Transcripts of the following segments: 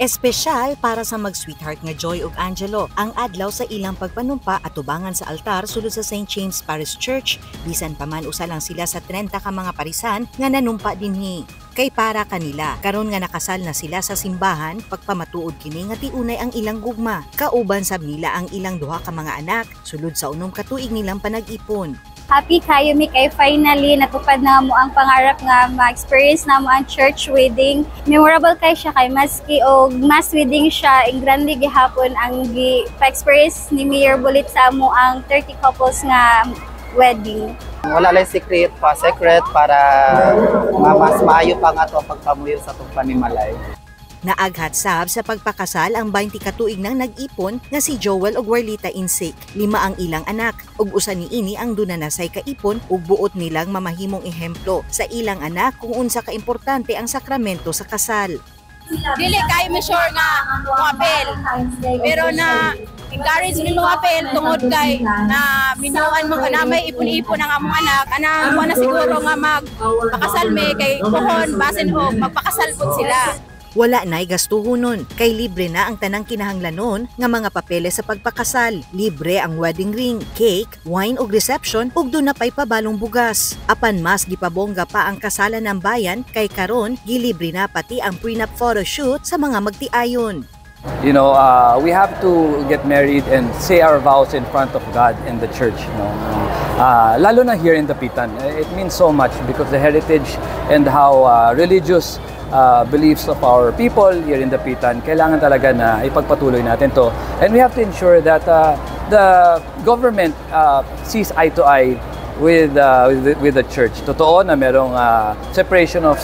Espesyal para sa mag-sweetheart nga Joy ug Angelo ang adlaw sa ilang pagpanumpa atubangan sa altar sulod sa St. James Parish Church, bisan pa man usa lang sila sa 30 ka mga parisan nga nanumpa dinhi. Kay para kanila, karon nga nakasal na sila sa simbahan, pagpamatuod kini nga tiunay ang ilang gugma. Kauban sab nila ang ilang duha ka mga anak sulod sa 6 ka tuig nilang panag-ipon. Happy kayo mi kay finally natupad na mo ang pangarap nga ma-experience na mo ang church wedding. Memorable kay siya kay maski og mass wedding siya, in grande gihapon ang gi pa-experience ni Mayor Bulit sa amo ang 30 couples nga wedding. Wala lang secret pa, secret para mas maayo pa nga to ang pagpamuyo sa atong panimalay. Naaghat sab sa pagpakasal ang 20 ka tuig nang nag-ipon nga si Joel ug Warlita Insik. Lima ang ilang anak ug usa niini ang duna na say kaipon ug buot nilang mamahimong ehemplo sa ilang anak kung unsa ka importante ang sakramento sa kasal. Dili kayo mi sure nga moapil. Pero na encourage mi moapil tungod kay na minuan mo na may ipon-ipon ang among anak. Anang mo na siguro nga magpakasal mi kay puhon basin og magpakasal pud sila. Wala na'y gastuhonon, kay libre na ang tanang kinahanglanon nga mga papeles sa pagpakasal. Libre ang wedding ring, cake, wine ug reception ug duna pa'y pabalong bugas. Apan mas gipabongga pa ang kasalan ng bayan kay karon gilibre na pati ang prenup photoshoot sa mga magtiayon. We have to get married and say our vows in front of God and the church. Lalo na here in Dapitan, it means so much because the heritage and how religious beliefs of our people here in Dapitan, kailangan talaga na ipagpatuloy natin to. And we have to ensure that the government sees eye to eye with the church. Totoo na merong separation of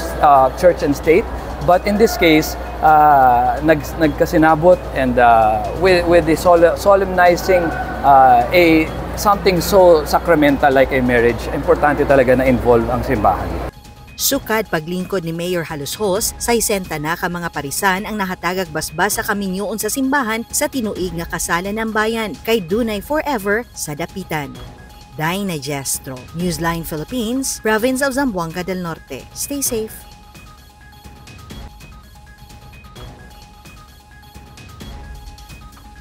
church and state, but in this case, nagkasinabot and with the solemnizing a something so sacramental like a marriage, importante talaga na involve ang simbahan. Sukad paglingkod ni Mayor Jalosjos, 60 na ka mga parisan ang nahatagag basbas sa kaminyoon sa simbahan sa tinuig nga kasalan ng bayan kay dunay forever sa Dapitan. Dinah Gestro, Newsline Philippines, Province of Zamboanga del Norte. Stay safe.